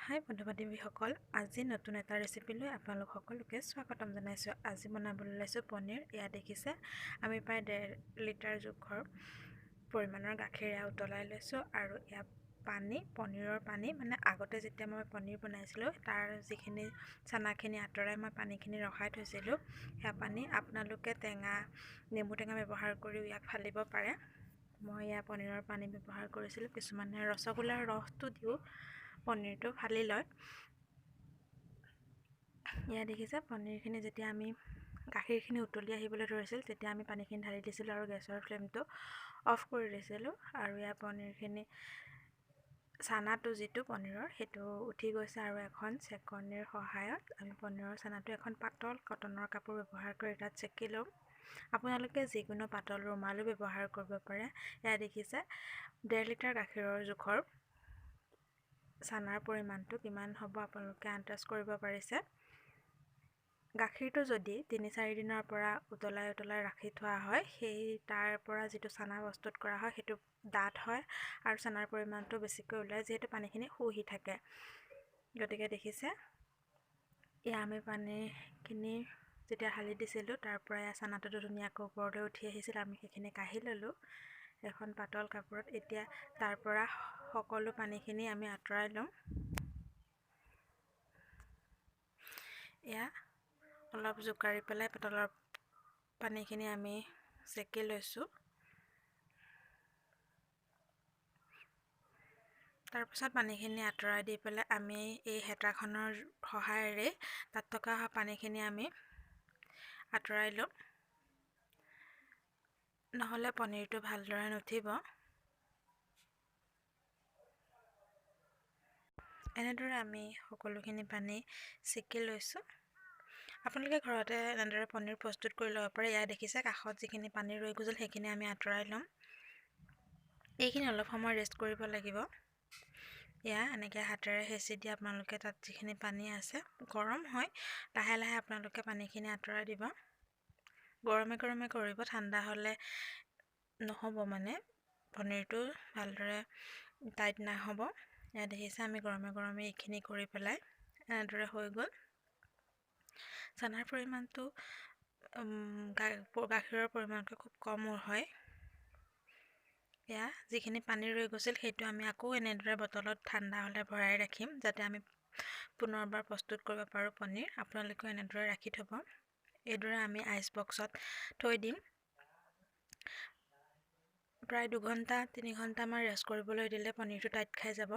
হাই বন্ধু বান্ধৱীসকল, আজি নতুন এটা ৰেচিপি লৈ আপোনালোক সকলোকে স্বাগতম জনাইছোঁ। আজি বনাবলৈ লৈছোঁ পনীৰ। এয়া দেখিছে, আমি প্ৰায় 1.5 লিটাৰ জোখৰ পৰিমাণৰ গাখীৰ এয়া উতলাই লৈছোঁ। আৰু এয়া পানী, পনীৰৰ পানী, মানে আগতে যেতিয়া মই পনীৰ বনাইছিলোঁ তাৰ যিখিনি চানাখিনি আঁতৰাই মই পানীখিনি ৰখাই থৈছিলোঁ, সেয়া পানী। আপোনালোকে টেঙা, নেমু টেঙা ব্যৱহাৰ কৰিও ইয়াক ফালিব পাৰে। মই এয়া পনীৰৰ পানী ব্যৱহাৰ কৰিছিলোঁ। কিছুমানে ৰসগোল্লাৰ ৰসটো দিও পনীৰটো ফালি লয়। এয়া দেখিছে, পনীৰখিনি যেতিয়া আমি গাখীৰখিনি উতলি আহিবলৈ ধৰিছিল তেতিয়া আমি পানীখিনি ঢালি দিছিলোঁ আৰু গেছৰ ফ্লেমটো অফ কৰি দিছিলোঁ। আৰু ইয়াৰ পনীৰখিনি, চানাটো যিটো পনীৰৰ সেইটো উঠি গৈছে। আৰু এখন চেকনিৰ সহায়ত আমি পনীৰৰ চানাটো এখন পাতল কটনৰ কাপোৰ ব্যৱহাৰ কৰি তাত চেকি ল'ম। আপোনালোকে যিকোনো পাতল ৰুমালো ব্যৱহাৰ কৰিব পাৰে। এয়া দেখিছে, 1.5 লিটাৰ গাখীৰৰ জোখৰ চানাৰ পৰিমাণটো কিমান হ'ব আপোনালোকে আন্দাজ কৰিব পাৰিছে। গাখীৰটো যদি 3-4 দিনৰ পৰা উতলাই উতলাই ৰাখি থোৱা হয়, সেই তাৰ পৰা যিটো চানা প্ৰস্তুত কৰা হয় সেইটো ডাঠ হয় আৰু চানাৰ পৰিমাণটো বেছিকৈ ওলায়, যিহেতু পানীখিনি শুহি থাকে। গতিকে দেখিছে, এয়া আমি পানীখিনি যেতিয়া ঢালি দিছিলোঁ তাৰ পৰা এয়া চানাটোতো ধুনীয়াকৈ ওপৰলৈ উঠি আহিছিল। আমি সেইখিনি কাঢ়ি ল'লোঁ এখন পাতল কাপোৰত। এতিয়া তাৰ পৰা সকলো পানীখিনি আমি আঁতৰাই ল'ম। এয়া অলপ জোকাৰি পেলাই পাতলৰ পানীখিনি আমি চেকি লৈছোঁ। তাৰপিছত পানীখিনি আঁতৰাই দি পেলাই আমি এই হেতাখনৰ সহায়েৰে তাত থকা পানীখিনি আমি আঁতৰাই ল'ম, নহ'লে পনীৰটো ভালদৰে নুঠিব। এনেদৰে আমি সকলোখিনি পানী চেকি লৈছোঁ। আপোনালোকে ঘৰতে এনেদৰে পনীৰ প্ৰস্তুত কৰি ল'ব পাৰে। এয়া দেখিছে, কাষত যিখিনি পানী ৰৈ গৈছিল সেইখিনি আমি আঁতৰাই ল'ম। এইখিনি অলপ সময় ৰেষ্ট কৰিব লাগিব। এয়া এনেকৈ হাতেৰে হেঁচি দি আপোনালোকে তাত যিখিনি পানী আছে, গৰম হয়, লাহে লাহে আপোনালোকে পানীখিনি আঁতৰাই দিব। গৰমে গৰমে কৰিব, ঠাণ্ডা হ'লে নহ'ব, মানে পনীৰটো ভালদৰে টাইট নহ'ব। এয়া দেখিছে, আমি গৰমে গৰমে এইখিনি কৰি পেলাই এনেদৰে হৈ গ'ল। চানাৰ পৰিমাণটো গাখীৰৰ পৰিমাণতকৈ খুব কম হয়। এয়া যিখিনি পানী ৰৈ গৈছিল সেইটো আমি আকৌ এনেদৰে বটলত ঠাণ্ডা হ'লে ভৰাই ৰাখিম, যাতে আমি পুনৰবাৰ প্ৰস্তুত কৰিব পাৰোঁ পনীৰ। আপোনালোকেও এনেদৰে ৰাখি থ'ব। এইদৰে আমি আইচ বক্সত থৈ দিম। প্ৰায় 2-3 ঘণ্টামান ৰেষ্ট কৰিবলৈ দিলে পনীৰটো টাইট খাই যাব।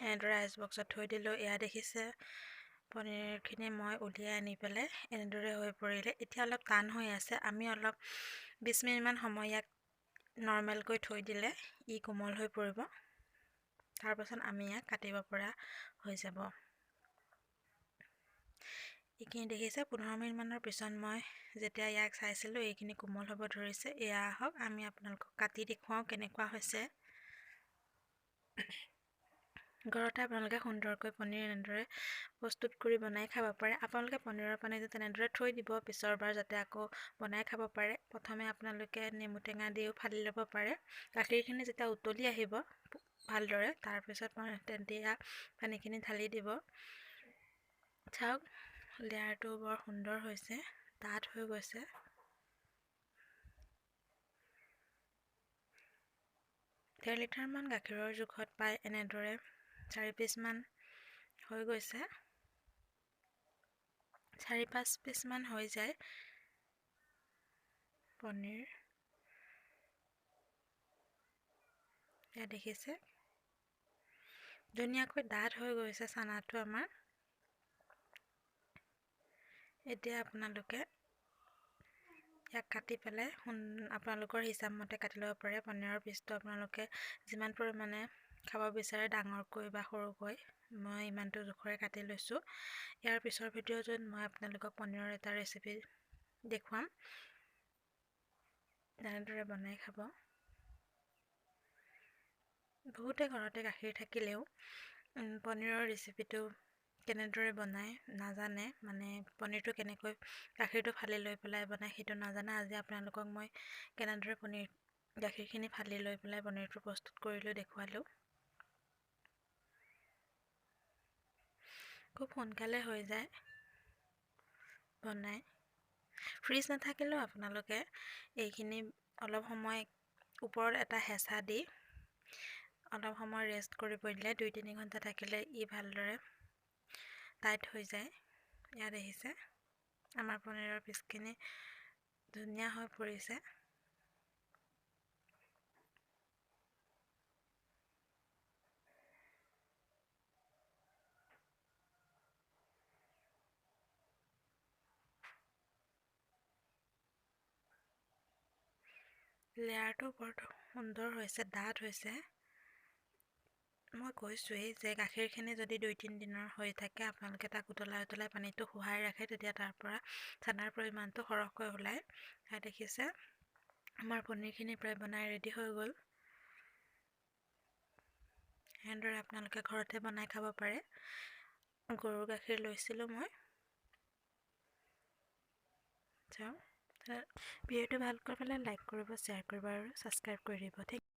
এনেদৰে আইচ বক্সত থৈ দিলোঁ। এয়া দেখিছে, পনীৰখিনি মই উলিয়াই আনি পেলাই এনেদৰে হৈ পৰিলে। এতিয়া অলপ টান হৈ আছে। আমি অলপ 20 মিনিটমান সময় ইয়াক নৰ্মেলকৈ থৈ দিলে ই কোমল হৈ পৰিব। তাৰপাছত আমি ইয়াক কাটিব পৰা হৈ যাব। এইখিনি দেখিছে, 15 মিনিটমানৰ পিছত মই যেতিয়া ইয়াক চাইছিলোঁ এইখিনি কোমল হ'ব ধৰিছে। এয়া আহক আমি আপোনালোকক কাটি দেখুৱাওঁ কেনেকুৱা হৈছে। ঘৰতে আপোনালোকে সুন্দৰকৈ পনীৰ এনেদৰে প্ৰস্তুত কৰি বনাই খাব পাৰে। আপোনালোকে পনীৰৰ পানীটো তেনেদৰে থৈ দিব, পিছৰবাৰ যাতে আকৌ বনাই খাব পাৰে। প্ৰথমে আপোনালোকে নেমু টেঙা দিও ফালি ল'ব পাৰে। গাখীৰখিনি যেতিয়া উতলি আহিব ভালদৰে, তাৰপিছত তেতিয়া পানীখিনি ঢালি দিব। চাওক, লেয়াৰটো বৰ সুন্দৰ হৈছে, ডাঠ হৈ গৈছে। 1.5 লিটাৰমান গাখীৰৰ জোখত পাই এনেদৰে 4 পিচমান হৈ গৈছে। 4-5 পিচমান হৈ যায় পনীৰ। এয়া দেখিছে, ধুনীয়াকৈ ডাঠ হৈ গৈছে চানাটো আমাৰ। এতিয়া আপোনালোকে ইয়াক কাটি পেলাই আপোনালোকৰ হিচাপমতে কাটি ল'ব পাৰে। পনীৰৰ পিচটো আপোনালোকে যিমান পৰিমাণে খাব বিচাৰে, ডাঙৰকৈ বা সৰুকৈ, মই ইমানটো জোখৰে কাটি লৈছোঁ। ইয়াৰ পিছৰ ভিডিঅ'টোত মই আপোনালোকক পনীৰৰ এটা ৰেচিপি দেখুৱাম, তেনেদৰে বনাই খাব। বহুতে ঘৰতে গাখীৰ থাকিলেও পনীৰৰ ৰেচিপিটো কেনেদৰে বনায় নাজানে, মানে পনীৰটো কেনেকৈ গাখীৰটো ফালি লৈ পেলাই বনায় সেইটো নাজানে। আজি আপোনালোকক মই কেনেদৰে পনীৰ গাখীৰখিনি ফালি লৈ পেলাই পনীৰটো প্ৰস্তুত কৰি লৈ দেখুৱালোঁ। খুব সোনকালে হৈ যায় বনাই। ফ্ৰিজ নাথাকিলেও আপোনালোকে এইখিনি অলপ সময় ওপৰত এটা হেঁচা দি অলপ সময় ৰেষ্ট কৰিব দিলে 2-3 ঘণ্টা থাকিলে ই ভালদৰে টাইট হৈ যায়। ইয়াত দেখিছে আমাৰ পনীৰৰ পিচখিনি ধুনীয়া হৈ পৰিছে। লেয়াৰটো বৰ সুন্দৰ হৈছে, ডাঠ হৈছে। মই কৈছোঁৱেই যে গাখীৰখিনি যদি 2-3 দিনৰ হৈ থাকে আপোনালোকে তাক উতলাই উতলাই পানীটো শোহাই ৰাখে, তেতিয়া তাৰ পৰা চানাৰ পৰিমাণটো সৰহকৈ ওলায়। ইয়াত দেখিছে আমাৰ পনীৰখিনি প্ৰায় বনাই ৰেডি হৈ গ'ল। এনেদৰে আপোনালোকে ঘৰতে বনাই খাব পাৰে। গৰুৰ গাখীৰ লৈছিলোঁ মই। চাওঁ, ভিডিঅ'টো ভালকৈ পালে লাইক কৰিব, শ্বেয়াৰ কৰিব আৰু ছাবস্ক্ৰাইব কৰি দিব। Thank